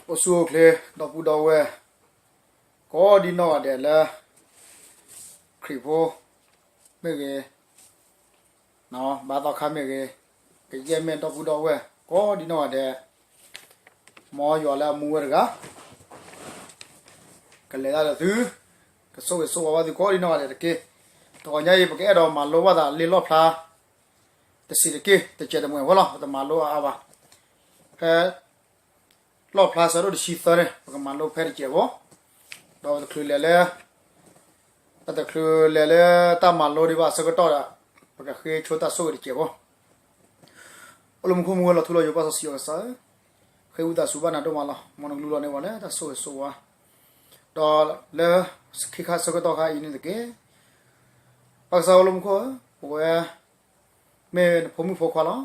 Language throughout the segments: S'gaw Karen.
အိၣ်ဆူၣ်အိၣ်ချ့ ဒီပုၢ်ဒီဝဲၢ် ကိးဒံနီၢ်ဂၤဒဲးလၢ ခရံာ်ဖိမ့ၢ်ဂ့ၤ, ဘါသီခါမ့ၢ်ဂ့ၤ, ကယဲၢ်မ့ၢ်ဒီပုၢ်ဒီဝဲၢ် ကိးဒံနီၢ်ဂၤဒဲး, မ်ယွၤလၢအမူဝဲတဂၤ ကလဲၤတၢ်ဒီးသု, ကဆိၣ်ဂ့ၤဆိၣ်ဝါဘၣ်သုကိးဒံနီၢ်ဂၤဒဲးတက့ၢ်. တဂီၤညါအံၤ ပကအဲၣ်ဒိးမၤလိဘၣ်သးလံာ်လီၣ်ဖျါ တဆံးတက့ၢ်, တစဲးတမှဲၤဖိလီၤ, ပတမၤလိအါအါဘၣ်. ဖဲ လီၣ်ဖျါဆၢဒိၣ်တဆံသၢန့ၣ် ပကမၤလိဖဲတစဲးဖိ, ဒီးပတချုးလဲၤလၢ ပတချုးလဲၤလၢတၢ်မၤလိဒံးဘၣ်အဆၢကတီၢ်ဒီး ပကဃ့ဆိတၢ်ဆိၣ်ဂ့ၤတစဲးဖိ. အိၣ်လၢမူခိၣ်မူဝဲလီၤထူလီၤယိာ်ပၢ်စီဆှံယွၤကစၢ်ဧၢ, ဃ့ဝံသးစူၤဘၣ်နၤဒိၣ်မးလီၤ. မ်နကလူလီၤန့ၢ်ပှၤလၢတၢ်ဆိၣ်ဂ့ၤဆိၣ်ဝါ, ဒီးလၢခံခါဆၢကတီၢ်ခါအံၤန့ၣ်တက့ၢ်. ပၢ်ကစၢ်အိၣ်လၢမူခိၣ်ဧၢ, ပဝဲ မ့ၢ်နဖိမုၣ်ဖိခွါလီၤ.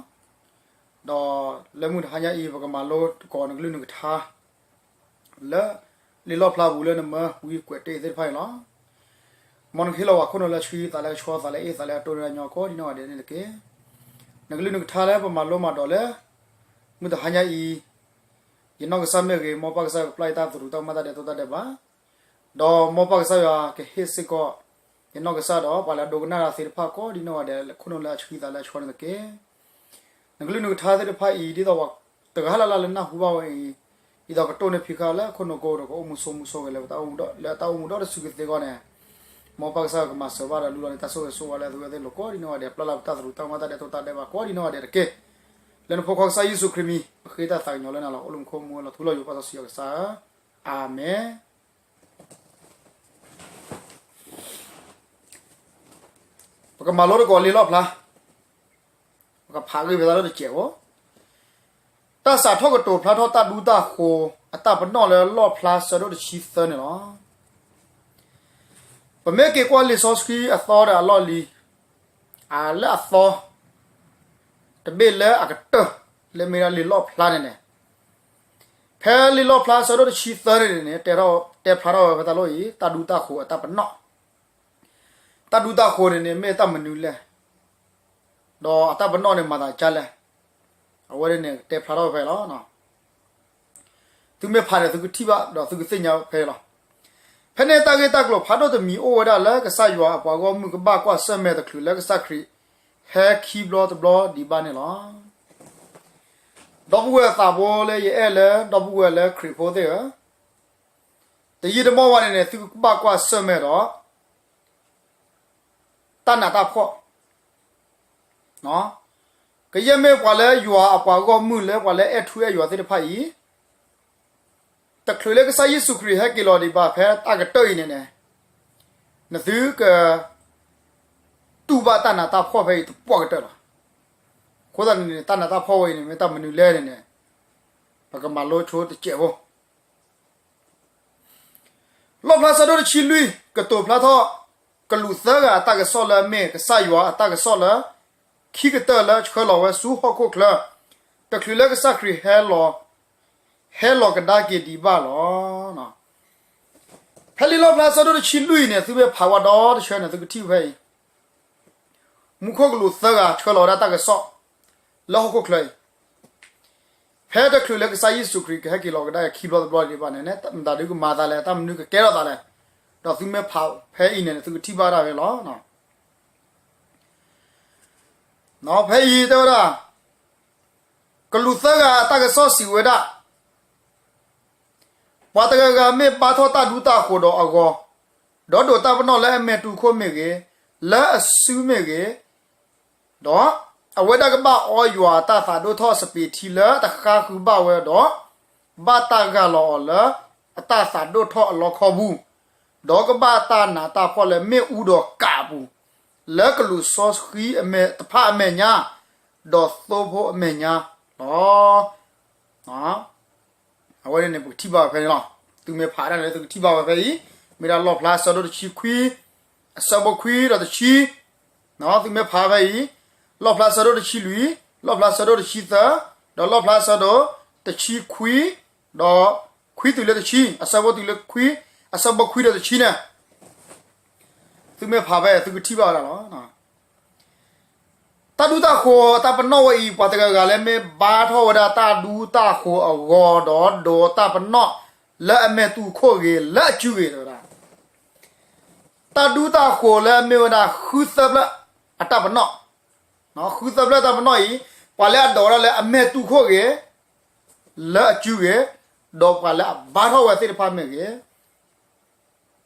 ဒီးလၢမုၢ်တဟါညါအံၤ ပကမၤလိသကိးနကလုၢ်နကထါ လၢလံာ်လီၣ်ဖျါပူၤလၢနမၢဝံကွဲးတ့ၢ်သ့ၣ်တဖၣ်န့ၣ်လီၤ. မ်နကဟ့ၣ်လီၤပှၤခိၣ်နူာ်လၢအဆှံသးလၢအဆှီသးလၢအ့ၣ်သးလၢအတိၢ်န့ၢ်ညီကိးဒံနီၢ်ဂၤဒဲးန့ၣ်တက့ၢ်. နကလုၢ်နကထါလၢပမၤလိမၤဒိးလၢ မုၢ်တဟါညါအံၤ ယနီၢ်ကစၢ်မ့ၢ်ဂ့ၤ, မ်ပၢ်ကစၢ်ယွၤကပျၢ်ယတၢ်သရူးတၢ်ကမၣ်တၢ်ဒဲးတိၢ်တၢ်ဒဲးဘး, ဒီးမ်ပၢ်ကစၢ်ယွၤကဟ့ၣ်စ့ၢ်ကီး ယနီၢ်ကစၢ်ဒီး ပှၤလၢအဒိကနၣ်တၢ်သ့ၣ်တဖၣ်ကိးဒံနီၢ်ဂၤဒဲး ခိၣ်နူာ်လၢအဆှံသးလၢအဆှီန့ၣ်တက့ၢ်. နကလုၢ်နကထါသ့ၣ်တဖၣ်အံၤ ဒ်သိးပှၤတဂၤလၢ်လၢ်လၢနၢ်ဟူဘၣ်ဝဲအံၤ, ဒ်သိးကတိၢ်န့ၢ်ဖံးဃာ်လၢခိၣ်နူာ်ကိၢ်ဒီး ကအိၣ်မူဆိးမူဆိးဂဲၤလၢပတၢ်အိၣ်မူဒီး လၢတၢ်အိၣ်မူဒီတစုကသ့အဂီၢ်န့ၣ်, မ်ပၢ်ကစၢ်ယွၤကမၤစၢၤဘၣ်ဒီး လူလီၤန့ၢ်တၢ်ဆိၣ်ဂ့ၤဆိၣ်ဝါလၢအဝဲသ့ၣ်လိၤကိးဒံနီၢ်ဂၤဒဲး ပျၢ်လၢပတၢ်သရူးတၢ်ကမၣ်တၢ်ဒဲးတိၢ်တၢ်ဒဲးဘးကိးဒံနီၢ်ဂၤဒဲးတက့ၢ်. လၢနဖိခွါကစၢ်ယ့ၣ်ၡူးခရံာ်မံၤ ပဃ့တၢ်သးကညီၤလၢနၤလီၤ. အိၣ်လၢမူခိၣ်မူဝဲလီၤထူလီၤယိာ်ပၢ်စီဆှံယွၤကစၢ်ဧၢ, အၤမ့ၣ်. ပကမၤလိသကိးလံာ်လီၣ်ဖျါ, ပကဖးဂ့ၢ်ဖဲသးလၢတစဲးဖိ, တၢ်စးထီၣ်ကတိၤဖျါထီၣ်တၢ်ဒူတၢ်ဃိၤအတၢ်ပနီၣ်လၢလီၣ်ဖျါဆၢဒိၣ်တဆံသၢန့ၣ်လီၤ. ပမ့ၢ်က့ၤကွၢ်လံာ်စီဆှံအသီဒီးအလီၢ်လံၤ, အလၢအသီ တဘ့ၣ်လၢအကတၢၢ် လၢမ့ၢ်ဒၣ်လံာ်လီၣ်ဖျါန့ၣ်န့ၣ်, ဖဲလံာ်လီၣ်ဖျါဆၢဒိၣ်တဆံသၢန့ၣ်န့ၣ် တဲဖျါထီၣ်ဝဲဖဲတၢ်လီၢ်အံၤ တၢ်ဒူတၢ်ဃိၤအတၢ်ပနီၣ်, တၢ်ဒူတၢ်ဃိၤန့ၣ်န့ၣ် မ့ၢ်တၢ်မနုၤလဲၣ်, ဒီးအတၢ်ပနီၣ်န့ၣ်မၤသးဒ်လဲၣ်, အဝဲန့ၣ်န့ၣ် တဲဖျါထီၣ်ဖဲလီၤ. သုမ့ၢ်ဖးန့ၣ် သုကထံၣ်ဘၣ်ဒီးသုကသ့ၣ်ညါဖဲလီၤ. ဖဲန့ၣ်တၢ်ဂ့ၢ်တၢ်ကျိၤဖးဒိၣ်တမံၤအိၣ်ဝဲဒၣ်လၢ ကစၢ်ယွၤအပှၤဂီၢ်မုၢ်ကဘၣ်ကွၢ်ဆၢၣ်မဲာ်တချုးလၢကစၢ်ခရံာ် ဟဲခံဘျီတဘျီဒံးဘၣ်န့ၣ်လီၤ. ဒီပုၢ်ဝဲၢ်သးဘိလၢယအဲၣ်လၢ ဒီပုၢ်ဝဲၢ်လၢခရံာ်ဖိသ့ၣ်ဧၢ, တယံာ်တမီၢ်ဝဲန့ၣ်န့ၣ် သုကဘၣ်ကွၢ်ဆၢၣ်မဲာ်ဒီး တၢ်နးတၢ်ဖှီၣ်, ကယဲၢ်မ့ၢ်ပှၤလၢယွၤအပှၤဂီၢ်မုၢ်လၢပှၤလၢအဲၣ်ထူအဲၣ်ယွၤသ့ၣ်တဖၣ်အံၤ, တချုးလၢကစၢ်ယ့ၣ်ၡူးခရံာ်ဟဲက့ၤလီၤဒံးဘၣ်ဖဲတၢ်ကတၢၢ်အံၤန့ၣ်န့ၣ်, နသုက တူၢ်ဘၣ်တၢ်နးတၢ်ဖှီၣ်ဖဲအံၤတပှၢ်ကတၢၢ်လီၤ. အဃိသတးန့ၣ်န့ၣ် တၢ်နးတၢ်ဖှီၣ်ဝဲအံၤန့ၣ် မ့ၢ်တၢ်မနုၤလဲၣ်န့ၣ်န့ၣ်, ပကမၤလိဆိတစဲးဖိ လီၣ်ဖျါဆၢဒိၣ်တဆံလွံၢ် ကတိၤဖျါထီၣ် ကလူးသၢဂၤအတၢ်ကစီၣ်လၢအမ့ၢ်ကစၢ်ယွၤအတၢ်ကစီၣ်လၢ ခံကတၢၢ်လၢဆှၢလီၤဝဲဆူဟီၣ်ခိၣ်ချၢ, တချုးလၢကစၢ်ခရံာ်ဟဲလီၤ, ဟဲလီၤကဒါက့ၤဒံးဘၣ်လီၤ. ဖဲလံာ်လီၣ်ဖျါဆၢဒိၣ်တဆံလွံၢ်အံၤန့ၣ် သုမ့ၢ်ဖးဝဲဒီတဆၢန့ၣ် သုကထံၣ်ဖဲအံၤ မူခိၣ်ကလူးသၢဂၤဆှၢလီၤဝဲဒၣ်တၢ်ကစီၣ် လၢဟီၣ်ခိၣ်ချၢအံၤ, ဖဲတချုးလၢကစၢ်ယ့ၣ်ၡူးခရံာ်ကဟဲက့ၤလီၤကဒါက့ၤခံဘျီတဘျီဒံးဘၣ်န့ၣ် မတၤဒုကမၤသးလဲၣ်, တၢ်မနုၤကကဲထီၣ်သးလဲၣ်, ဒီးသုမ့ၢ်ဖးဖဲအံၤန့ၣ် သုကထံၣ်ဘၣ်ဒၣ်ဝဲလီၤ. ဖဲအံၤတဲဝဲဒၣ် ကလူးသၢဂၤအတၢ်ကစီၣ်စံးဝဲဒၣ် ပှၤတဂၤဂၤမ့ၢ်ဘါထီၣ်တၢ်ဒူတၢ်ဃိၤဒီးအဂီၤ, ဒီးဒိးတၢ်ပနီၣ်လၢအမဲာ်တူၢ်ခိၣ်မ့ၢ်ဂ့ၤ, လၢအစုမ့ၢ်ဂ့ၤ, ဒီးအဝဲဒၣ်ကဘၣ်အီယွၤအတၢ်သးဒိၣ်ထီၣ်စပံးထံလၢတဃါဃုာ်ဘၣ်ဝဲဒီး, ဘၣ်တၢ်ဂၢ်လီၤအီၤလၢအတၢ်သးဒိၣ်ထီၣ်အလီခီပူၤ, ဒီးကဘၣ်တၢ်နးတၢ်ဖှီၣ်လၢမ့ၣ်အူဒီးကးအပူၤ, လၢကလူးစီဆှံတဖၣ်အမဲာ်ညါ, ဒီးသိဖိအမဲာ်ညါလီၤ. အဝဲန့ၣ်န့ၣ် ပကထံၣ်ဘၣ်ဝဲဖဲန့ၣ်လီၤ. သုမ့ၢ်ဖးဒၣ်န့ၣ် သုကထံၣ်ဘၣ်ဝဲဖဲအံၤ, မ့ၢ်ဒၣ်လီၣ်ဖျါဆၢဒိၣ်တဆံခွံ, အဆၢဖိခွံဒီးတဆံ, သုမ့ၢ်ဖးဖဲအံၤ, လီၣ်ဖျါဆၢဒိၣ်တဆံလွံၢ်, လီၣ်ဖျါဆၢဒိၣ်တဆံသၢ, ဒီးလီၣ်ဖျါဆၢဒိၣ်တဆံခွံ, ဒီးခွံတုၤလၢတဆံ, အဆၢဖိတုၤလၢခွံ, အဆၢဖိခွံဒီးတဆံန့ၣ် သုမ့ၢ်ဖးဖဲ သုကထံၣ်ဘၣ်ဝဲဒၣ်လီၤ. တၢ်ဒူတၢ်ဃိၤတၢ်ပနီၣ်ဝဲအံၤ ပှၤတဂၤဂၤလၢမ့ၢ်ဘါထီၣ်ဝဲဒၣ်တၢ်ဒူတၢ်ဃိၤအဂီၤဒီး ဒိးတၢ်ပနီၣ်လၢအမဲာ်တူၢ်ခိၣ်ဂ့ၤ လၢအစုဂ့ၤတဝဲဒၣ် တၢ်ဒူတၢ်ဃိၤလၢအမ့ၢ်ဝဲဒၣ်ဃုသၢဖျၢၣ်အတၢ်ပနီၣ်, ဃုသၢဖျၢၣ်တၢ်ပနီၣ်အံၤ ပှၤလၢအဒိးဝဲဒၣ်လၢအမဲာ်တူၢ်ခိၣ်ဂ့ၤ လၢအစုဂ့ၤ, ဒီးပှၤလၢအဘါထီၣ်ဝဲသ့ၣ်တဖၣ်မ့ၢ်ဂ့ၤ,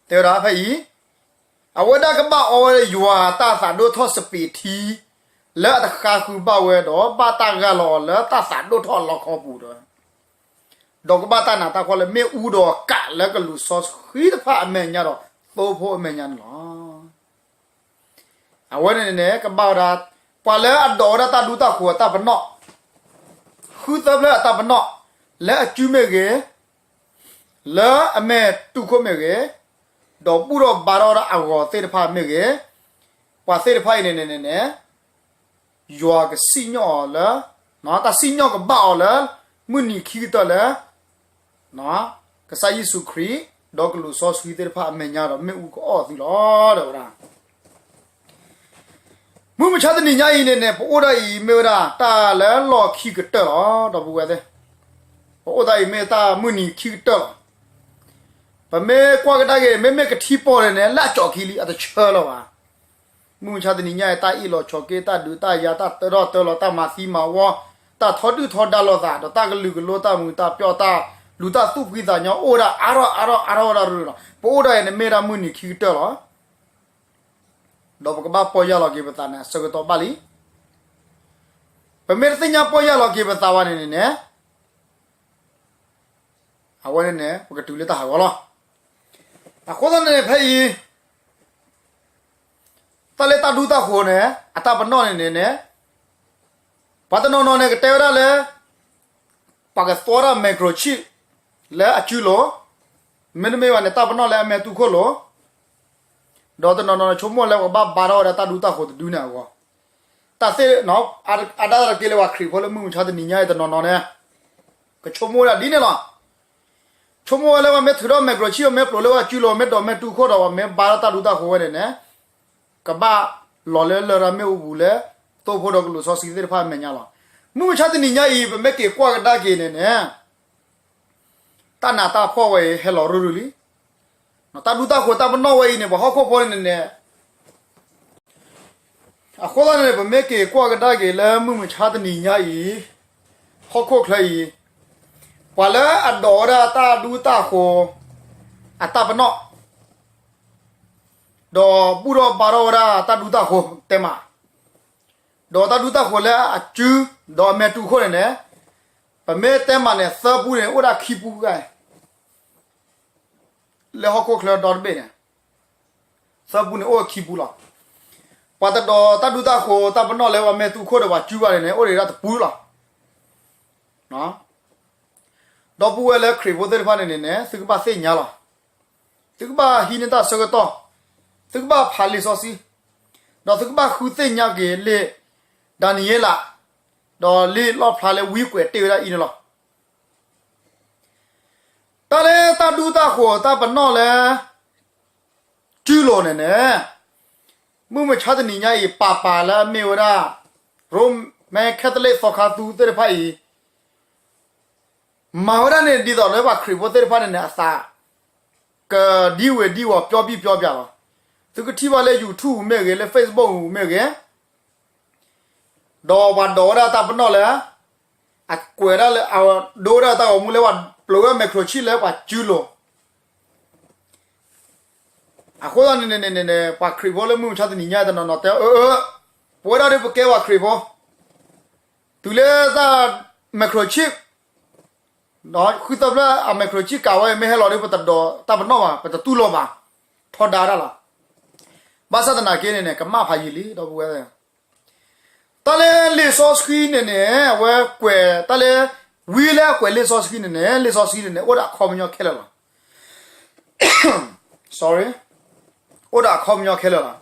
တဲဝဲဒၣ်ဖဲအံၤ, အဝဲဒၣ်ကဘၣ်အီဝဲဒၣ်ယွၤတၢ်သးဒိၣ်ထီၣ်စပံးထံ လၢအတဃါဃုာ်ဘၣ်ဝဲဒီး ဘၣ်တၢ်ဂၢ်လီၤအီၤလၢတၢ်သးဒိၣ်ထီၣ်အလီခီပူၤဒီး, ဒီးကဘၣ်တၢ်နးတၢ်ဖှီၣ်လၢမ့ၣ်အူဒီးကးလၢကလူးစီဆှံတဖၣ်အမဲာ်ညါဒီး သိဖိအမဲာ်ညါန့ၣ်လီၤ. အဝဲန့ၣ်န့ၣ် ကဘၣ်ဝဲဒၣ် ပှၤလၢအဒိးဝဲဒၣ်တၢ်ဒူတၢ်ဃိၤအတၢ်ပနီၣ်, ဃုသၢဖျၢၣ်အတၢ်ပနီၣ်, လၢအစုမ့ၢ်ဂ့ၤ, လၢအမဲာ်တူၢ်ခိၣ်မ့ၢ်ဂ့ၤ, ဒီးဘူၣ်ထီၣ်ဘါထီၣ်ဝဲဒၣ်အဂီၤသ့ၣ်တဖၣ်မ့ၢ်ဂ့ၤ, ပှၤသ့ၣ်တဖၣ်အံၤန့ၣ်န့ၣ်န့ၣ် ယွၤကစံၣ်ညီၣ်အီၤလၢ, တၢ်စံၣ်ညီၣ်ကဘၣ်အီၤလၢ မုၢ်နံၤခံကတၢၢ်လၢ ကစၢ်ယ့ၣ်ၡူးခရံာ် ဒီးကလူးစီဆှံသ့ၣ်တဖၣ်အမဲာ်ညါဒီးမ့ၣ်အူကအီၣ်သုလီၤ တဲဝဲဒၣ်. မုၢ်မဆါတနံၤညါအံၤန့ၣ်န့ၣ် ပအိၣ်ဒၣ်အံၤမ့ၢ်ဝဲဒၣ် တၢ်လၢလီၢ်ခံကတၢၢ်လီၤ ဒီပုၢ်ဝဲၢ်သ့ၣ်, ပအိၣ်ဒၣ်အံၤမ့ၢ်တၢ်မုၢ်နံၤခံကတၢၢ်လီၤ. ပမ့ၢ်ကွၢ်ကဒါက့ၤ မ့မ့ၢ်ကထံပီၢ်န့ၣ်န့ၣ် လၢအကၠီၤခံလံ အတဆၢလၢၤဘၣ်. မုၢ်မဆါတနံၤညါအံၤ တၢ်အ့ၣ်လိာ်ဆိးက့ တၢ်ဒုးတၢ်ယၤ တၢ်တၢထီၣ်တၢလီၤ တၢ်မၤသံမၤဝီ တၢ်ထီဒုၣ်ထီဒါလိာ်သး ဒီးတၢ်ကလုာ်ကလိ တၢ်မုာ်တၢ်ပျီၢ် တၢ်လူၤတၢ်သူၣ်ဖှံသးညီ အိၣ်ဝဲဒၣ်အါထီၣ်အါထီၣ်အါထီၣ်ဝဲဒၣ်ရူၢ်လီၤ. ပအိၣ်ဒၣ်အံၤန့ၣ်မ့ၢ်ဒၣ်မုၢ်နံၤခံကတၢၢ်လီၤ. ဒီးပကဘၣ်ပီၢ်ယၢ်လီၤက့ၤပသးန့ၣ် အဆၢကတီၢ်ဘၣ်လံ. ပမ့ၢ်တသ့ၣ်ညါပီၢ်ယၢ်လီၤက့ၤပသးဘၣ်န့ၣ်န့ၣ်န့ၣ် အဝဲန့ၣ်န့ၣ် ပကတုၤလၢတၢ်ဟးဂီၤလီၤ. အဃိသတးန့ၣ်န့ၣ် ဖဲအံၤ တၢ်လၢတၢ်ဒူတၢ်ဃိၤန့ၣ် အတၢ်ပနီၣ်န့ၣ်န့ၣ်န့ၣ် ပှၤတနီၤနီၤန့ၣ် ကတဲဝဲဒၣ်လၢ ပှၤကသွီတၢ် microchip လၢအစုလိၤ, မ့တမ့ၢ်ဘၣ်န့ၣ် တၢ်ပနီၣ်လၢအမဲာ်တူၢ်ခိၣ်လိၤ, ဒီးတနီၤနီၤန့ၣ် ဆိကမိၣ်လၢပကဘၣ်ဘါထီၣ်ဝဲဒၣ်တၢ်ဒူတၢ်ဃိၤတဒုန့ၣ်အဂီၢ်, တၢ်သ့ၣ် အါဒၣ်တက့ၢ်လၢပှၤခရံာ်ဖိလၢမုၢ်မဆါတနံၤညါအံၤတနီၤနီၤန့ၣ် ကဆိကမိၣ်ဝဲဒၣ်ဒ်န့ၣ်လီၤ. ဆိကမိၣ်ဝဲလၢပှၤမ့ၢ်ထုးထီၣ် microchip မ့ၢ်ပျိးလၢပှၤစုလိၤ မ့ၢ်ဒိးမဲာ်တူၢ်ခိၣ်ဒီး ပှၤမ့ၢ်ဘါထီၣ်တၢ်ဒူတၢ်ဃိၤဝဲန့ၣ်န့ၣ် ကဘၣ်လီၤလၢလရာ်မ့ၣ်အူပူၤလၢ သိဖိဒီးကလူးစီဆှံသ့ၣ်တဖၣ်အမဲာ်ညါလီၤ. မုၢ်မဆါတနံၤညါအံၤ ပမ့ၢ်က့ၤကွၢ်ကဒါက့ၤန့ၣ်န့ၣ် တၢ်နးတၢ်ဖှီၣ်ဝဲအံၤဟဲလီၤရုၢ်ရုၢ်လံ. တၢ်ဒူတၢ်ဃိၤတၢ်ပနီၣ်ဝဲအံၤန့ၣ် ပှၤဟီၣ်ခိၣ်ဖိန့ၣ်န့ၣ် အဃိသတးန့ၣ် ပမ့ၢ်က့ၤကွၢ်ကဒါက့ၤလၢမုၢ်မဆါတနံၤညါအံၤ ဟီၣ်ခိၣ်ချၢအံၤ ပှၤလၢအဒိးဝဲဒၣ်တၢ်ဒူတၢ်ဃိၤ အတၢ်ပနီၣ် ဒီးဘူၣ်ထီၣ်ဘါထီၣ်ဝဲဒၣ်တၢ်ဒူတၢ်ဃိၤတဲမး, ဒီးတၢ်ဒူတၢ်ဃိၤလၢအစု ဒီးအမဲာ်တူၢ်ခိၣ်န့ၣ်န့ၣ် ပမ့ၢ်တဲမးန့ၣ် သၢပူန့ၣ် အိၣ်ဒၣ်ခံပူ လၢဟီၣ်ခိၣ်ချၢဒီတဘ့ၣ်န့ၣ် သၢပူန့ၣ်အိၣ်ခံပူလီၤ. ပှၤတဒိးတၢ်ဒူတၢ်ဃိၤတၢ်ပနီၣ်လၢပှၤမဲာ်တူၢ်ခိၣ်ဒီးပှၤစုဘၣ်န့ၣ်န့ၣ် အိၣ်ဒၣ်တပူလီၤ. ဒီပုၢ်ဝဲၢ်လၢခရံာ်ဖိသ့ၣ်တဖၣ်န့ၣ်န့ၣ်န့ၣ် သုကဘၣ်သ့ၣ်ညါလီၤ. သုကဘၣ်ဟံးန့ၢ်တၢ်ဆၢကတီၢ်, သုကဘၣ်ဖးလံာ်စီဆှံ, ဒီးသုကဘၣ်ဃုသ့ၣ်ညါက့ၤလံာ်ဒၤနံးယ့လး, ဒီးလံာ်လီၣ်ဖျါလၢဝံကွဲးတ့ၢ်ဝဲဒၣ်အံၤန့ၣ်လီၤ. တၢ်လၢတၢ်ဒူတၢ်ဃိၤတၢ်ပနီၣ်လၢ စုလိၤန့ၣ်န့ၣ်, မုၢ်မဆါတနံၤညါအံၤ ပၤပၤလၢအမ့ၢ်ဝဲဒၣ် ရိမ့ၤခဲသလံးသီခါသူသ့ၣ်တဖၣ်အံၤ မၤဝဲဒၣ်န့ၣ် ဒ်သိးလၢပှၤခရံာ်ဖိသ့ၣ်တဖၣ်န့ၣ်န့ၣ် အသးကဒံဝဲဒံဝီၤပျီပံၣ်ပျီပျါလီၤ. သုကထံၣ်ဘၣ်လၢ YouTube မ့ၢ်ဂ့ၤ, လၢ Facebook မ့ၢ်ဂ့ၤ, ဒီးပှၤဒိးဝဲဒၣ်တၢ်ပနီၣ်လၢ အကွဲးဒၣ်လၢ အဒိဝဲဒၣ်တၢ်ဂီၤမူလၢပှၤပျိးဝဲ microchip လၢပှၤစုလိၤ အဃိသတးန့ၣ်န့ၣ်န့ၣ် ပှၤခရံာ်ဖိလၢမုၢ်မဆါတနံၤညါတနီၤနီၤတဲအၢ, ပဝဲဒၣ်ဒီးပကဲပှၤခရံာ်ဖိ, တုၤလၢတၢ် microchip ဒီးဃုသၢဖျၢၣ်အ microchip ကးဝဲ မ့ၢ်ဟဲလီၤဒီး ပတဒိးတၢ်ပနီၣ်ဘၣ်, ပတတူၢ်လိာ်ဘၣ်, ထီဒါတၢ်လီၤ. ဘၣ်ဆၣ်သနာ်က့န့ၣ်န့ၣ် ကမၣ်ဖးယံာ်လံ ဒီပုၢ်ဝဲၢ် တၢ်လၢလံာ်စီဆှံန့ၣ်န့ၣ် အဝဲကွဲးတၢ်လၢ ဝံလၢအကွဲးလံာ်စီဆှံန့ၣ်န့ၣ် လံာ်စီဆှံန့ၣ်န့ၣ် အိၣ်ဒီးအခီပညီခဲလၢာ်လီၤ. Sorry, အိၣ်ဒီးအခီပညီခဲလၢာ်လီၤ.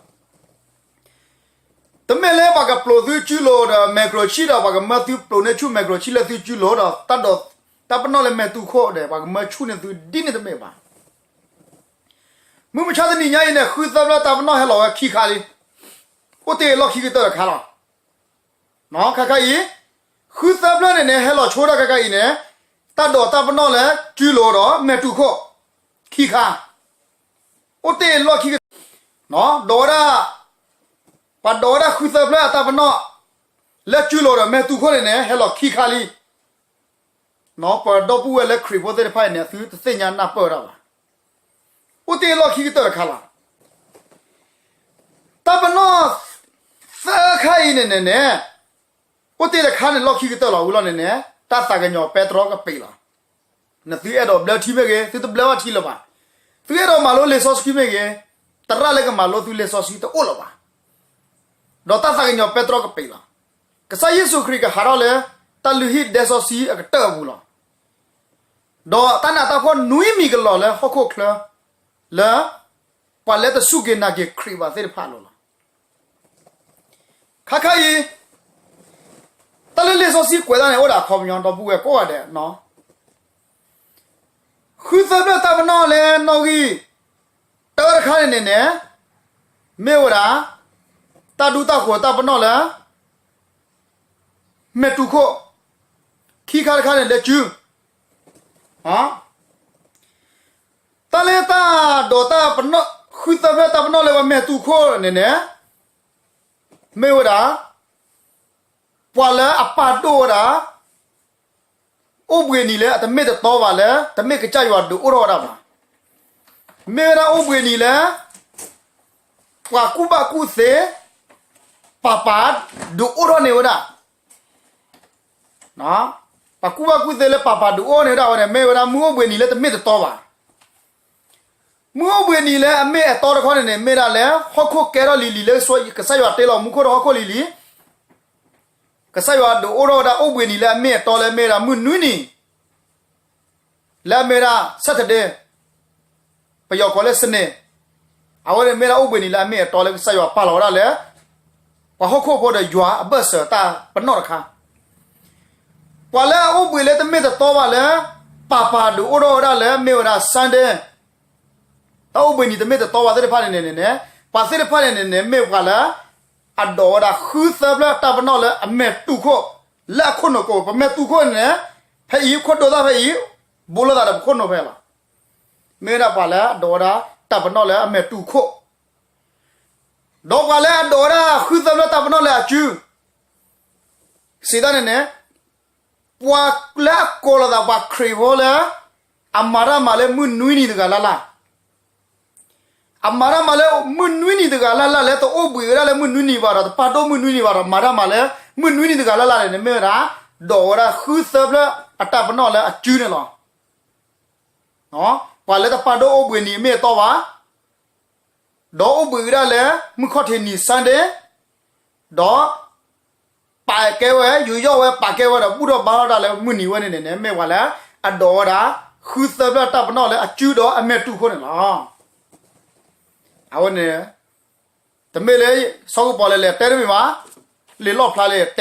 တမ့ၢ်လၢပှၤကပျိးသုစုလိၤဒီး microchip ဒီး ပှၤကမၢသုပျိးန့ၢ်ဆူၣ် microchip လၢသုစုလိၤဒီး တၢ်ဒိး တၢ်ပနီၣ်လၢမဲာ်တူၢ်ခိၣ်ဒီး ပှၤကမၢဆူၣ်န့ၢ်သုဒ်န့ၣ်တမ့ၢ်ဘၣ်. မုၢ်မဆါတနံၤညါအံၤန့ၣ် ဃုသၢဖျၢၣ်တၢ်ပနီၣ်ဟဲလီၤဝဲခံခါလံ. အိၣ်တ့ၢ်လီၢ်ခံကတၢၢ်တခါလီၤ. ခါခါအံၤ ဃုသၢဖျၢၣ်န့ၣ်န့ၣ် ဟဲလီၤဆိဒၣ်ခါခါအံၤန့ၣ် တၢ်ဒိးတၢ်ပနီၣ်လၢစုလိၤဒီးမဲာ်တူၢ်ခိၣ် ခံခါ, အိၣ်တ့ၢ်လီၢ်ခံကတၢၢ်, ဒိးဝဲဒၣ်, ပှၤဒိးဝဲဒၣ်ဃုသၢဖျၢၣ်အတၢ်ပနီၣ် လၢစုလိၤဒီးမဲာ်တူၢ်ခိၣ်န့ၣ်န့ၣ် ဟဲလီၤခံခါလံ. ပှၤဒီပုၢ်ဝဲၢ်လၢခရံာ်ဖိသ့ၣ်တဖၣ်အံၤန့ၣ် သုတသ့ၣ်ညါနၢ်ပၢၢ်တၢ်ဘၣ်. အိၣ်တ့ၢ်လီၢ်ခံကတၢၢ်တခါလီၤ. တၢ်ပနီၣ်သၢခါအံၤန့ၣ်န့ၣ်န့ၣ် အိၣ်တ့ၢ်တခါန့ၣ်လီၢ်ခံကတၢၢ်လီၤ. ဝံၤလီၤန့ၣ်န့ၣ် တၢ်သးကညီၤပဲတြီကပ့ၤလီၤ. နသုအဲၣ်ဒိးဘျၢထံမ့ၢ်ဂ့ၤ, သုတဘျၢဘၣ်ထံလၢၤဘၣ်. သုအဲၣ်ဒိးမၤလိလံာ်စီဆှံမ့ၢ်ဂ့ၤ, သရၣ်လၢကမၤလိသုလံာ်စီဆှံတအိၣ်လၢၤဘၣ်. ဒီးတၢ်သးကညီၤပဲတြီကပ့ၤလီၤ. ကစၢ်ယ့ၣ်ၡူးခရံာ်ကဟးထီၣ်လၢ တၢ်လုၢ်ဟံၣ်ဒဲစီဆှံအကတၢၢ်အပူၤလီၤ. ဒီးတၢ်နးတၢ်ဖှီၣ်နွံမံၤကလီၤလၢဟီၣ်ခိၣ်ချၢ လၢ ပှၤလၢတစူၢ်က့ၤနာ်က့ၤခရံာ်ဘၣ်သ့ၣ်တဖၣ်အလိၤလီၤ. ခါခါအံၤ တၢ်လၢလံာ်စီဆှံကွဲးတၢ်န့ၣ် အိၣ်ဒၣ်အခီပညီ ဒီပုၢ်ဝဲၢ်ကိးဂၤဒဲး, ဃုသၢဖျၢၣ်တၢ်ပနီၣ်လၢနီၣ်ဂံၢ် တၢတခါန့ၣ်န့ၣ်န့ၣ် မ့ၢ်ဝဲဒၣ် တၢ်ဒူတၢ်ဃိၤတၢ်ပနီၣ်လၢ မဲာ်တူၢ်ခိၣ်, ခံခါတခါန့ၣ်လၢစု တၢ်လၢတၢ်ဒိးတၢ်ပနီၣ် ဃုသၢဖျၢၣ်တၢ်ပနီၣ်လၢပမဲာ်တူၢ်ခိၣ်န့ၣ်န့ၣ် မ့ၢ်ဝဲဒၣ် ပှၤလၢအပာ်ဒိၣ်ဝဲဒၣ် အိၣ်ဘှံးနံၤလၢအတမ့ၢ်တတီဘၣ်လၢ တမ့ၢ်ကစၢ်ယွၤဒုးအိၣ်ထီၣ်ဝဲဒၣ်ဘၣ်. မ့ၢ်ဝဲဒၣ်အိၣ်ဘှံးနံၤလၢ ပှၤကူၣ်ဘၣ်ကူၣ်သ့ ပၤပၤဒုးအိၣ်ထီၣ်န့ၢ်ဝဲဒၣ် ပှၤကူၣ်ဘၣ်ကူၣ်သ့လၢပၤပၤဒုးအိၣ်န့ၢ်ဝဲဒၣ်ဝဲန့ၣ် မ့ၢ်ဝဲဒၣ်မုၢ်အိၣ်ဘှံးနံၤလၢတမ့ၢ်တတီဘၣ်. မုၢ်အိၣ်ဘှံးနံၤလၢအမ့ၢ်အတီတခီန့ၣ်န့ၣ် မ့ၢ်ဒၣ်လၢဟီၣ်ခိၣ်ကဲထီၣ်လံၤလံၤလၢကစၢ်ယွၤတ့လီၤမူခိၣ်ဒီးဟီၣ်ခိၣ်လံၤလံၤ ကစၢ်ယွၤဒုးအိၣ်ထီၣ်ဝဲဒၣ်အိၣ်ဘှံးနံၤလၢအမ့ၢ်အတီလၢမ့ၢ်ဝဲဒၣ်မုၢ်နွံနံၤ လၢအမ့ၢ်ဝဲဒၣ် Saturday ပယီၤကိးလၢ Sunday အဝဲန့ၣ်မ့ၢ်ဒၣ်အိၣ်ဘှံးနံၤလၢအမ့ၢ်အတီလၢကစၢ်ယွၤပာ်လီၤဝဲဒၣ်လၢ ပှၤဟီၣ်ခိၣ်ဖိဒီးယွၤအဘၢၣ်စၢၤတၢ်ပနီၣ်တခါ. ပှၤလၢအအိၣ်ဘှံးလၢတမ့ၢ်တတီဘၣ်လၢ ပၤပၤဒုးအိၣ်ထီၣ်ဝဲဒၣ်လၢမ့ၢ်ဝဲဒၣ် Sunday တၢ်အိၣ်ဘှံးနံၤတမ့ၢ်တတီဘၣ်သ့ၣ်တဖၣ်န့ၣ်န့ၣ်န့ၣ် ပှၤသ့ၣ်တဖၣ်န့ၣ်န့ၣ်န့ၣ် မ့ၢ်ပှၤလၢ အဒိးဝဲဒၣ်ဃုသၢဖျၢၣ်တၢ်ပနီၣ်လၢအမဲာ်တူၢ်ခိၣ် လၢအခိၣ်နူာ်ကိး ပမဲာ်တူၢ်ခိၣ်န့ၣ်န့ၣ် ဖဲအံၤခိၣ်ဒိသၣ်ဖဲအံၤ ဘူးလိာ်သးဒီးပခိၣ်နူာ်ဖဲလီၤ. မ့ၢ်ဝဲဒၣ်ပှၤလၢအဒိးဝဲဒၣ်တၢ်ပနီၣ်လၢအမဲာ်တူၢ်ခိၣ် ဒီးပှၤလၢအဒိးဝဲဒၣ်ဃုသၢဖျၢၣ်တၢ်ပနီၣ်လၢအစု စံးတၢ်န့ၣ်န့ၣ် ပှၤလၢအကိးလီၤသးပှၤခရံာ်ဖိလၢ အမၤတၢ်မၤလၢမုၢ်နွံနံၤတဂၤလၢ်လၢ် အမၤတၢ်မၤလၢမုၢ်နွံနံၤတဂၤလၢ်လၢ်လၢတအိၣ်ဘှံးဝဲဒၣ်လၢမုၢ်နွံနံၤဘၣ်ဒီး တပာ်ဒိၣ်မုၢ်နွံနံၤဘၣ်ဒီး မၤတၢ်မၤလၢမုၢ်နွံနံၤတဂၤလၢ်လၢ်န့ၣ်န့ၣ် မ့ၢ်ဝဲဒၣ် ဒိးဝဲဒၣ်ဃုသၢဖျၢၣ်အတၢ်ပနီၣ်လၢအစုန့ၣ်လီၤ. ပှၤလၢတပာ်ဒိၣ်အိၣ်ဘှံးနံၤအမ့ၢ်အတီဘၣ် ဒီးအိၣ်ဘှံးဝဲဒၣ်လၢမုၢ်ခီၣ်ထံးနံၤ Sunday ဒီး ပာ်ကဲဝဲ ယူးယီၣ်ဝဲပာ်ကဲဝဲဒီးဘူၣ်ထီၣ်ဘါထီၣ်ဒၣ်လၢမုၢ်နံၤဝဲန့ၣ်န့ၣ်န့ၣ် မ့ၢ်ပှၤလၢ အဒိးဝဲဒၣ် ဃုသၢဖျၢၣ်တၢ်ပနီၣ်လၢအစုဒီးအမဲာ်တူၢ်ခိၣ်န့ၣ်လီၤ. အဝဲန့ၣ် တမ့ၢ်လၢ စီၤကပီၤလဲၤလဲၤတဲတမ့ၢ်ဘၣ်, လံာ်လီၣ်ဖျါလၢတဲဝဲ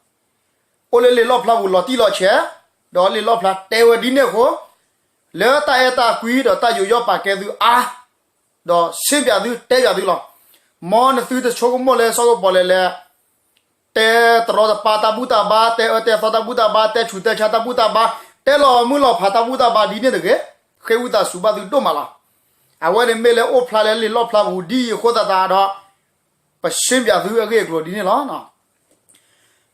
ဒၣ်လီၤ. အိၣ်လၢလံာ်လီၣ်ဖျါပူၤလီၤတံၢ်လီၤဆဲး, ဒီးလံာ်လီၣ်ဖျါတဲဝဲဒ်န့ၣ်အဃိ, လၢတၢ်အဲၣ်တၢ်ကွံဒီးတၢ်ယူးယီၣ်ပာ်ကဲသုအါ, ဒီးဆ့ပၠးသုတဲပၠးသုလီၤ. မ်နသုတဆိကမိၣ်လၢစီၤကပီၤလဲၤလဲၤ တဲတရီတပါတၢ်ဘူၣ်တၢ်ဘါ, တဲအၢတဲသီတၢ်ဘူၣ်တၢ်ဘါ, တဲဆူးတဲဆါတၢ်ဘူၣ်တၢ်ဘါ, တဲလီၤမုၢ်လီၤဖးတၢ်ဘူၣ်တၢ်ဘါဒ်န့ၣ်တဂ့ၤ, ဃ့ဝံသးစူၤဘၣ်သုဒိၣ်မးလီၤ. အဝဲန့ၣ်မ့ၢ်လၢအိၣ်ဖျါလၢလံာ်လီၣ်ဖျါပူၤဒ်အံၤအဃိသတးဒီး ပဆ့ပၠးသုအဂ့ၢ်အကျိၤဒ်န့ၣ်လီၤ.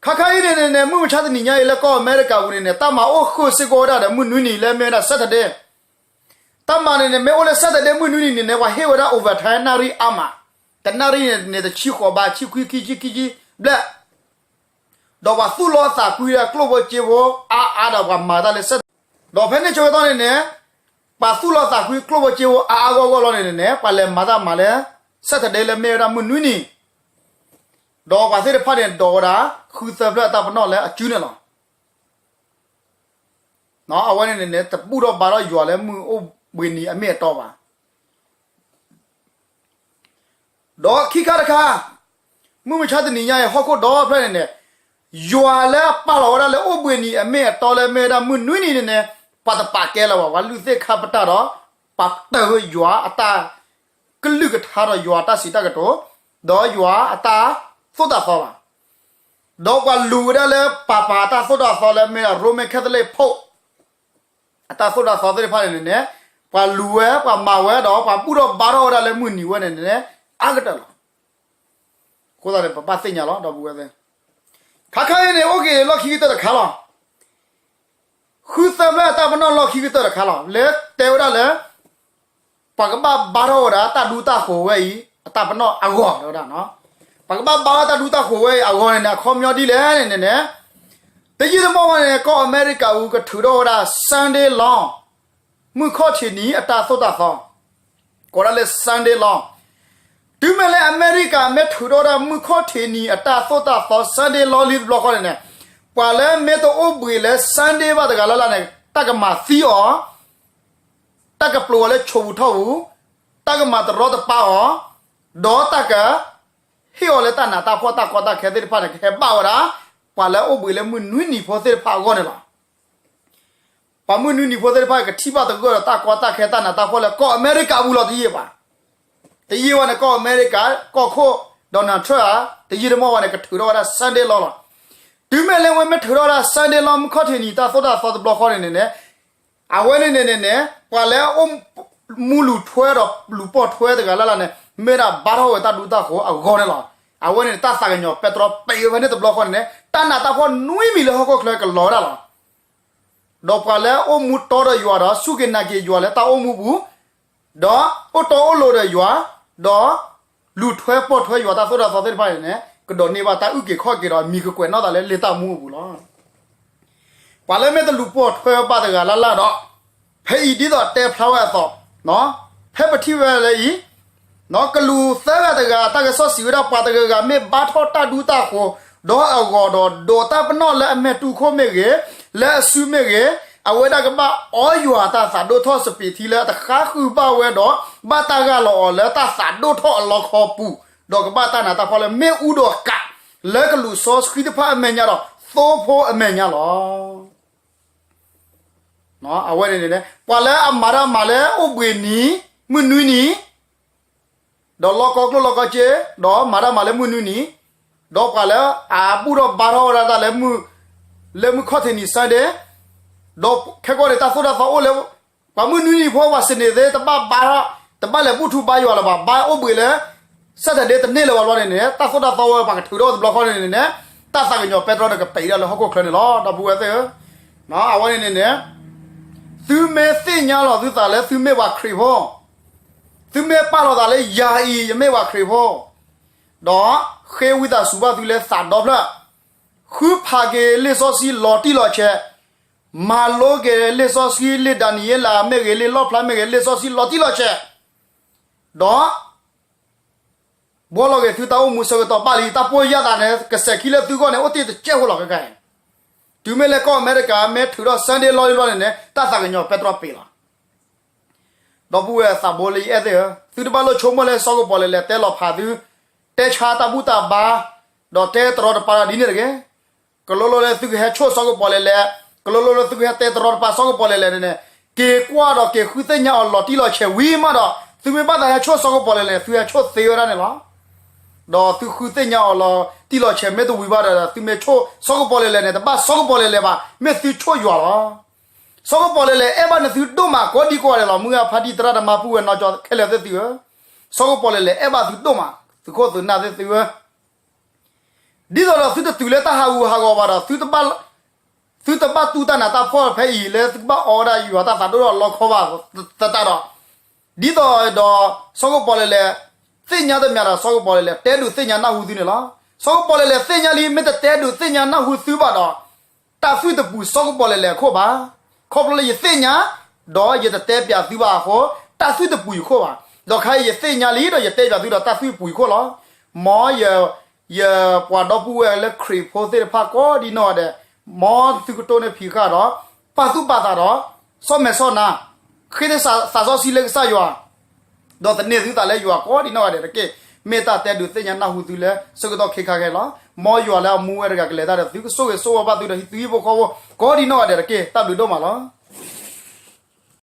ခါခါအံၤန့ၣ်န့ၣ် မုၢ်မဆါတနံၤညါအံၤလၢကီၢ်အမဲရကၤပူၤန့ၣ်န့ၣ် တၢ်မၤအိၣ်ဃုာ်စ့ၢ်ကီးဝဲဒၣ်ဒီးမုၢ်နွံနံၤလၢမ့ၢ်ဝဲဒၣ် Saturday တၢ်မၤန့ၣ်န့ၣ် မ့ၢ်အိၣ်လၢ Saturday မုၢ်နွံနံၤန့ၣ်န့ၣ် ပှၤဟ့ၣ်ဝဲဒၣ် overtime နၣ်ရံၣ်အါမး, တနၣ်ရံၣ်န့ၣ်န့ၣ် တဆံဃိးဘး ဆံခွံ ခံဆံ ခံဆံဘျဲၣ်, ဒီးပှၤသူၣ်လီၤသးကွံဒီးကျိၣ်ဖိစ့ဖိအါအါဒီးပှၤမၤတၢ်လၢ Saturday ဒီးဖဲန့ၣ်ဆၢကတီၢ်န့ၣ်န့ၣ် ပှၤသူၣ်လီၤသးကွံကျိၣ်ဖိစ့ဖိအါအါဂီၢ်ဂီၢ်လီၤန့ၣ်န့ၣ် ပှၤလဲၤမၤတၢ်မၤလၢ Saturday လၢမ့ၢ်ဝဲဒၣ်မုၢ်နွံနံၤ, ဒီးပှၤသ့ၣ်တဖၣ်န့ၣ်ဒိးဝဲဒၣ် ဃုသၢဖျၢၣ်တၢ်ပနီၣ်လၢအစုန့ၣ်လီၤ. အဝဲန့ၣ်န့ၣ်န့ၣ် တဘူၣ်ထီၣ်ဘါထီၣ်ယွၤလၢမုၢ်အိၣ်ဘှံးနံၤအမ့ၢ်အတီဘၣ်. ဒီးခံခါတခါ, မုၢ်မဆါတနံၤညါအံၤ ဟီၣ်ခိၣ်ဒီဖျၢၣ်န့ၣ်န့ၣ်, ယွၤလၢအပာ်လီၤဝဲဒၣ်လၢအိၣ်ဘှံးနံၤအမ့ၢ်အတီလၢမ့ၢ်ဝဲဒၣ်မုၢ်နွံနံၤန့ၣ်န့ၣ်, ပှၤတပာ်ကဲလၢၤဘၣ်, ပှၤလုၢ်သ့ၣ်ခါပတာ်ဒီး ပှၤတၢၢ်ဝဲယွၤအတၢ်ကလုၢ်ကထါဒီးယွၤအတၢ်စံးတၢ်ကတိၤ, ဒီးယွၤအတၢ်သိၣ်တၢ်သီဘၣ်. ဒီးပှၤလူၤဝဲဒၣ်လၢ ပၤပၤအတၢ်သိၣ်တၢ်သီလၢမ့ၢ်ဒၣ် Roman Catholic Pope အတၢ်သိၣ်တၢ်သီသ့ၣ်တဖၣ်န့ၣ်န့ၣ်န့ၣ်, ပှၤလူၤဝဲ ပှၤမၤဝဲဒီး ပှၤဘူၣ်ထီၣ်ဘါထီၣ်ဝဲဒၣ်လၢမုၢ်နံၤဝဲန့ၣ်န့ၣ်န့ၣ် အါကတၢၢ်လီၤ. အဃိသတးန့ၣ် ပဘၣ်သ့ၣ်ညါလီၤ ဒီပုၢ်ဝဲၢ်သ့ၣ်, ခါခါအံၤန့ၣ် အိၣ်က့ၤလီၢ်ခံကတၢၢ်တခါလီၤ. ဃုသၢဖျၢၣ်အတၢ်ပနီၣ်လီၢ်ခံကတၢၢ်တခါလီၤ. လၢတဲဝဲဒၣ်လၢ ပှၤကဘၣ်ဘါထီၣ်ဝဲဒၣ်တၢ်ဒူတၢ်ဃိၤဝဲအံၤ အတၢ်ပနီၣ်အဂီၢ်ဝဲဒၣ်, ပှၤကဘၣ်ဘါထီၣ်တၢ်ဒူတၢ်ဃိၤဝဲအံၤအဂီၢ်န့ၣ်န့ၣ် အခီပညီဒ်လဲၣ်န့ၣ်န့ၣ်န့ၣ်, တယံာ်တမီၢ်ဝဲန့ၣ် ကီၢ်အမဲရကၤအူကထုးထီၣ်ဝဲဒၣ် Sunday law, မုၢ်ခီၣ်ထံးနံၤအတၢ်သိၣ်တၢ်သီ, ကိးဒၣ်လၢ Sunday law. တုၤမ့ၢ်လၢအမဲရကၤမ့ၢ်ထုးထီၣ်ဝဲဒၣ်မုၢ်ခီၣ်ထံးနံၤအတၢ်သိၣ်တၢ်သီ Sunday law လံတဘျီဃီန့ၣ်န့ၣ်, ပှၤလၢမ့ၢ်တအိၣ်ဘှံးလၢ Sunday ဘၣ်တဂၤလၢ်လၢ်န့ၣ် တၢ်ကမၤသံအီၤ, တၢ်ကပျိၤအီၤလၢဆိးပူၤထီၣ်ပူၤ, တၢ်ကမၤတရီတပါအီၤ, ဒီးတၢ်က ဟ့ၣ်အီၤလၢတၢ်နးတၢ်ဖှီၣ်တၢ်ကီတၢ်ခဲသ့ၣ်တဖၣ်န့ၣ် ကဟဲဘၣ်ဝဲဒၣ် ပှၤလၢအအိၣ်ဘှံးလၢမုၢ်နွံနံၤဖိသ့ၣ်တဖၣ်အဂီၢ်န့ၣ်လီၤ. ပှၤမုၢ်နွံနံၤဖိသ့ၣ်တဖၣ်ကထံၣ်ဘၣ်သဂၢၢ်ဒီးတၢ်ကီတၢ်ခဲတၢ်နးတၢ်ဖှီၣ်လၢကီၢ်အမဲရကၤအူလီၤတယံာ်ဘၣ်. တယံာ်ဝဲန့ၣ် ကီၢ်အမဲရကၤ ကီၢ်ခိၣ် Donald Trump ဧါ, တယံာ်တမီၢ်ဝဲန့ၣ် ကထုးထီၣ်ဝဲဒၣ် Sunday law လီၤ. တုၤမ့ၢ်လၢဝဲမ့ၢ်ထုးထီၣ်ဝဲဒၣ် Sunday law မုၢ်ခီၣ်ထံးနံၤတၢ်သိၣ်တၢ်သီတဘျီဃီန့ၣ်န့ၣ်န့ၣ် အဝဲန့ၣ်န့ၣ်န့ၣ်န့ၣ် ပှၤလၢအအိၣ်မူလူၤထွဲဒီးလူၤပိာ်ထွဲတဂၤလၢ်လၢ်န့ၣ် မ့ၢ်ဒၣ်ဘါထီၣ်ဝဲတၢ်ဒူတၢ်ဃိၤအဂီၢ်န့ၣ်လီၤ. အဝဲန့ၣ် တၢ်သးကညီၤပဲတြီပံးဝဲဖဲန့ၣ်တဘျီဃီန့ၣ်န့ၣ် တၢ်နးတၢ်ဖှီၣ်နွံမံၤလၢဟီၣ်ခိၣ်ချၢကလီၤဝဲဒၣ်လီၤ. ဒီးပှၤလၢအအိၣ်မူတီဒီးယွၤဒီးစူၢ်က့ၤနာ်က့ၤယွၤလၢတၢ်အိၣ်မူပူၤ ဒီးအိၣ်တီအိၣ်လိၤဒီးယွၤ, ဒီးလူၤထွဲပိာ်ထွဲယွၤတၢ်သိၣ်တၢ်သီသ့ၣ်တဖၣ်န့ၣ်န့ၣ် ကဒိးန့ၢ်ဘၣ်တၢ်အုၣ်က့ၤခီၣ်က့ၤဒီးမံၤကကွဲးနီၣ်သးလၢလံာ်တၢ်မူအပူၤလီၤ. ပှၤလၢမ့ၢ်တလူၤပိာ်ထွဲဘၣ်တဂၤလၢ်လၢ်ဒီး, ဖဲအံၤဒ်သိးတဲဖျါဝဲအသိး, ဖဲပထံၣ်ဝဲလၢအံၤ, ကလူၤသၢဂၤတဂၤ တၢ်ကစီၣ်စံးဝဲဒၣ် ပှၤတဂၤဂၤမ့ၢ်ဘါထီၣ်တၢ်ဒူတၢ်ဃိၤ ဒီးအဂီၤဒီး ဒိးတၢ်ပနီၣ်လၢအမဲာ်တူၢ်ခိၣ်မ့ၢ်ဂ့ၤ, လၢအစုမ့ၢ်ဂ့ၤ, အဝဲဒၣ်ကဘၣ်အီယွၤတၢ်သးဒိၣ်ထီၣ်စပံးထံလၢအတဃါဃုာ်ဘၣ်ဝဲဒီး ဘၣ်တၢ်ဂၢ်လီၤအီၤလၢတၢ်သးဒိၣ်ထီၣ်အလီခီပူၤ, ဒီးကဘၣ်တၢ်နးတၢ်ဖှီၣ်လၢမ့ၣ်အူဒီးကး လၢကလူးစီဆှံတဖၣ်အမဲာ်ညါဒီး သိဖိအမဲာ်ညါလီၤ. အဝဲန့ၣ်န့ၣ် ပှၤလၢအမၤတၢ်မၤလၢအိၣ်ဘှံးနံၤ, မုၢ်နွံနံၤ, ဒီးလီၢ်ကီကျိၣ်လီၢ်ကီစ့, ဒီးမၤတၢ်မၤလၢမုၢ်နွံနံၤ, ဒီးပှၤလၢအဘူၣ်ထီၣ်ဘါထီၣ်ဝဲဒၣ်တၢ်လၢ လၢမုၢ်ခီၣ်ထံးနံၤ Sunday, ဒီးခဲကီၢ်န့ၣ် တၢ်သိၣ်တၢ်သီအိၣ်လၢ ပှၤမုၢ်နွံနံၤဖိ ပှၤစနေသ့ၣ် တဘၣ်ဘါထီၣ်, တဘၣ်လဲၤဘူၣ်ထူဘါယွၤလၢၤဘၣ်, ဘါအိၣ်ဘှံးလၢ Saturday တန့ၢ်လၢၤဘၣ်ဘျီန့ၣ်န့ၣ် တၢ်သိၣ်တၢ်သီဝဲပှၤကထုးထီၣ်တဘျီဃီန့ၣ်န့ၣ်န့ၣ် တၢ်သးကညီၤပဲတြီန့ၣ်ကပဲာ်ဒၣ်လၢဟီၣ်ခိၣ်ချၢန့ၣ်လီၤ ဒီပုၢ်ဝဲၢ်သ့ၣ်ဧၢ. အဝဲန့ၣ်န့ၣ်န့ၣ် သုမ့ၢ်သ့ၣ်ညါလီၤသုသးလၢသုမ့ၢ်ပှၤခရံာ်ဖိ, သုမ့ၢ်ပာ်လီၤသးလၢယၤအံၤ ယမ့ၢ်ပှၤခရံာ်ဖိ, ဒီးဃ့ဝံသးစူၤဘၣ်သုလၢသးဒီဖျၢၣ်, ဃုဖးက့ၤလံာ်စီဆှံလီၤတံၢ်လီၤဆဲး, မၤလိက့ၤလံာ်စီဆှံ လံာ်ဒၤနံးယ့လးမ့ၢ်ဂ့ၤ လံာ်လီၣ်ဖျါမ့ၢ်ဂ့ၤ လံာ်စီဆှံလီၤတံၢ်လီၤဆဲး, ဒီး ဘှီလီၤက့ၤသုတၢ်အိၣ်မူဆၢကတီၢ်ဘၣ်လံ တၢ်ပိၢ်ယၢ်သးန့ၣ် ကစဲးခံလၢသုဂီၢ်န့ၣ် အိၣ်တ့ၢ်တကဲးဖိလီၤခဲခါအံၤ. တုၤမ့ၢ်လၢကီၢ်အမဲရကၤ မ့ၢ်ထုးထီၣ် Sunday law လံဘျီန့ၣ်န့ၣ် တၢ်သးကညီၤပဲတြီပ့ၤလီၤ. ဒီပုၢ်ဝဲၢ်သးဘိလၢယအဲၣ်သ့ၣ်ဧၢ, သုတဘၣ်လိၣ်ဆိကမိၣ်လၢစီၤကပီၤလဲၣ်လဲၣ်တဲလီၤဖးသု, တဲဆါတၢ်ဘူၣ်တၢ်ဘါ, ဒီးတဲတရီတပါဒီးဒ်န့ၣ်တက့ၢ်. ကလိလိလၢသုကဟဲဆိၣ်စီၤကပီၤလဲၣ်လဲၣ်, ကလိလိလၢသုကဟဲတဲတရီတပါစီၤကပီၤလဲၣ်လဲၣ်န့ၣ်န့ၣ်, က့ၤကွၢ်ဒီးက့ၤဃုသ့ၣ်ညါအီၤလီၤတံၢ်လီၤဆဲးဝံၤမးဒီး သုမ့ၢ်ဘၣ်သးဟဲဆိၣ်စီၤကပီၤလဲၣ်လဲၣ် သုဟဲဆိၣ်သ့ဝဲဒၣ်န့ၣ်လီၤ. ဒီးသုဃုသ့ၣ်ညါအီၤလီၤတံၢ်လီၤဆဲးမ့ၢ်တဝံၤဘၣ်ဒီး သုမ့ၢ်ဆိၣ်စီၤကပီၤလဲၣ်လဲၣ်န့ၣ် တဘၣ်စီၤကပီၤလဲၣ်လဲၣ်ဘၣ်, မ့ၢ်သုဆိၣ်ယွၤလီၤ. စီၤကပီၤလဲၣ်လဲၣ်အဲၣ်ဘၣ်နသုဒိၣ်မးကိးဒံကိးဂၤဒဲးလီၤ. မုၢ်ဂၢ်ဖါတံၢ်သရၣ်သမါပုၢ်ဝဲၢ်နီၢ်ကၠီခဲလၢာ်သ့ၣ်သုဧၢ, စီၤကပီၤလဲၣ်လဲၣ်အဲၣ်ဘၣ်သုဒိၣ်မး, သုးခိၣ်သုးနၢ်သ့ၣ်သုဧၢ ဒ်သိးဒီးသုတတုၤလၢတၢ်ဟးဂူာ်ဟးဂီၤဘၣ်ဒီး သုတဘၣ်တူၢ်တၢ်နးတၢ်ဖှီၣ်ဖဲအံၤလၢသုကဘၣ်အီဝဲဒၣ်ယွၤတၢ်သးဒိၣ်ထီၣ်လီခီဘၣ်သတးဒီး, ဒ်သိးဒီး စီၤကပီၤလဲၣ်လဲၣ် သ့ၣ်ညါတမံၤဒီး စီၤကပီၤလဲၣ်လဲၣ် တဲဒုးသ့ၣ်ညါနၢ်ဟူသုန့ၣ်လီၤ. စီၤကပီၤလဲၣ်လဲၣ်သ့ၣ်ညါလံ မ့ၢ်တတဲဒုးသ့ၣ်ညါနၢ်ဟူသုဘၣ်ဒီး တၢ်သွံၣ်တပူၤစီၤကပီၤလဲၣ်လဲၣ်အခိၣ်ဘၣ်. ခီဖျိလၢယသ့ၣ်ညါ ဒီးယတတဲပၠးသုဘၣ်အဃိ တၢ်သွံၣ်တပူၤယခိၣ်ဘၣ်. ဒီးခဲအံၤယသ့ၣ်ညါလံဒီးယတဲပၠးသုဒီးတၢ်သွံၣ်ပူၤယခိၣ်လီၤ. မ်ယ ယပှၤဒီပုၢ်ဝဲၢ်လၢခရံာ်ဖိသ့ၣ်တဖၣ်ကိးဒံနီၢ်ဂၤဒဲး, မ်သုကတိၢ်န့ၢ်ဖံးဃာ်ဒီး ပာ်သူၣ်ပာ်သးဒီး ဆီၣ်မဲာ်ဆီၣ်နါ, ဃ့သးစီဆှံလၢကစၢ်ယွၤ ဒီးသန့ၤသုသးလၢယွၤကိးဒံနီၢ်ဂၤဒဲးတက့ၢ်. မ့ၢ်တၢ်တဲဒုးသ့ၣ်ညါနၢ်ဟူသုလၢဆၢကတီၢ်ခဲခါခဲလီၤ. မ်ယွၤလၢအမူဝဲတဂၤကလဲၤတၢ်ဒီးသုကဆိၣ်ဂ့ၤဆိၣ်ဝါဘၣ်သုဒီးဟံးသုဟံၣ်ဖိဃီဖိ ကိးဒံနီၢ်ဂၤဒဲးတက့ၢ်. တၢ်ဘျုးဒိၣ်မးလီၤ.